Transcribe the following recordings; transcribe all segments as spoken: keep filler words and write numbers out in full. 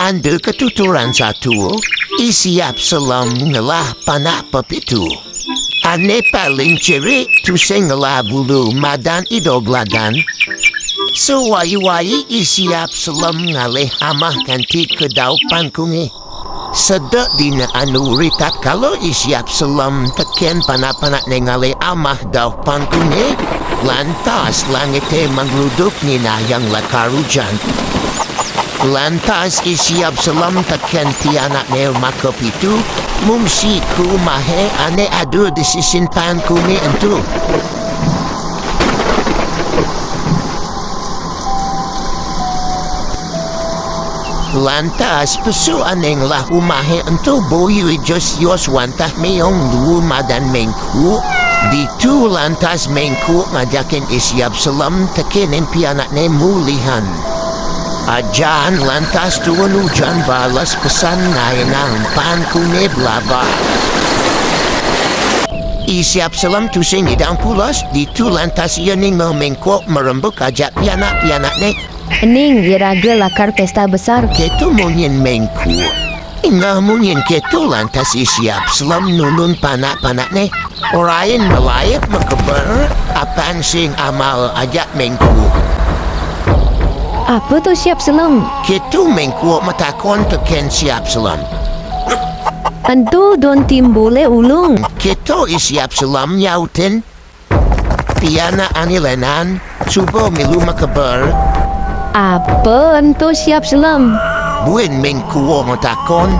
Andu katuturan satu, i si Absalom ngala pana papitu. Ane paling ciri tusing ngala bulu madan i doglagan. Sawai-wai i si Absalom ngalih amah kanti ka dau pangkunge. Sedek dina anu ritatkala i si Absalom teken panak-panakne ngalih amah dau pangkunge, lantas langite mangluduk nginayang lakar ujan. Lantas i si Absalom teken pianakne makapitu, mungsi ka umahe ane ada di sisin pangkunge ento. Lantas pesu ane ngelah umahe ento boya ijos-ijos wantah meong lua madan Mengkuk. Ditu lantas Mengkuk ngajakin i si Absalom tekenin pianakne mulihan. Ajan lantas tuun ujan balas pesan ngaenang pangkunge belabah. I si Absalom tusing ngidang pulas, ditu lantas ia ninga Mengkuk marembuk ajak pianak-pianakne. Ening, iraga lakar pesta besar. Keto munyin Mengkuk. Ingeh munyin keto lantas i si Absalom nundun panak-panakne. Orain malaib makeber, apang sing amal ajak Mengkuk. Apa to si Absalom? Keto Mengkuk matakon teken si Absalom. Ento don timbule ulung. Keto i si Absalom nyautin. Pianak ane lenan, suba milu makeber. Apa ento si Absalom? Buin Mengkuk matakon.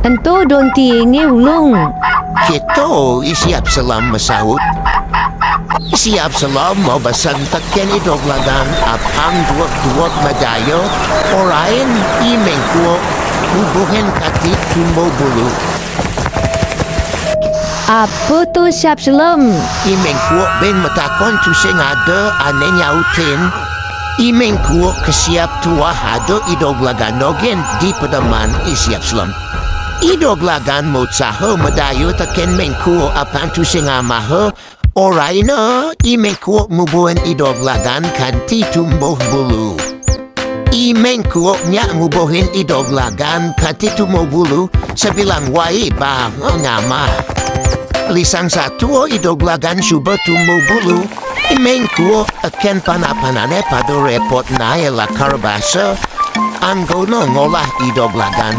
Ento don tiinge ulung. Keto i si Absalom masaut. I si Absalom mabesen teken i doglagan apang dueg-dueg madaya, orain i Mengkuk ngubuhin kanti tumau bulu. Apa to si Absalom? I Mengkuk buin matakon tusing ada ane nyautin. I Mengkuk kesiap tuah ada i doglagan nogin di pedeman i si Absalom. I doglagan mausaha madaya teken Mengkuk apang tusing amaha, oraina i Mengkuk ngubuhin i doglagan kanti tumau bulu. I Mengkuk nya ngubuhin i doglagan kanti tumau bulu, sabilang wai ba ngamah. Lisang satua i doglagan suba tumau bulu, i Mengkuk eken panak-panakne pada repot nae lakar basa, anggona ngolah i doglagan.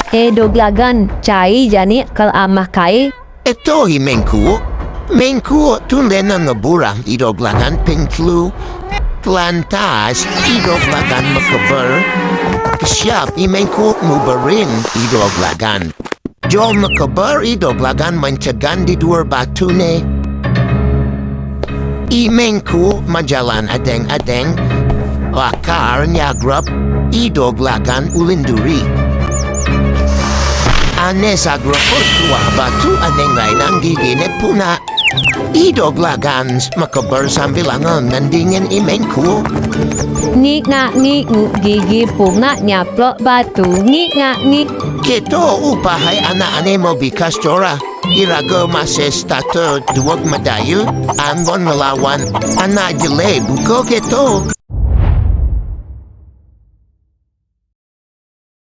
Eh doglagan, cai jani kal amah kae. Eto i Mengkuk. Mengkuk tundenan ngeburang i doglagan ping telu. Lantas i doglagan makeber. Kesiap i Mengkuk nguberin i doglagan. Jol makeber i doglagan mencegan di duur batune. I Mengkuk majalan adeng-adeng, lakar nyagrep i doglagan ulin duri. Ane sagrep tuah batu ane ngaenang gigine punah. I doglagan makeber sambilanga ngendingin i Mengkuk. Ngik ngak ngik nguk gigi punah nyaplok batu ngik ngak ngik. Keto upahai anak ane mabikas corah. Iraga masih setata dueg madaya, anggon ngelawan anak jelai buka keto.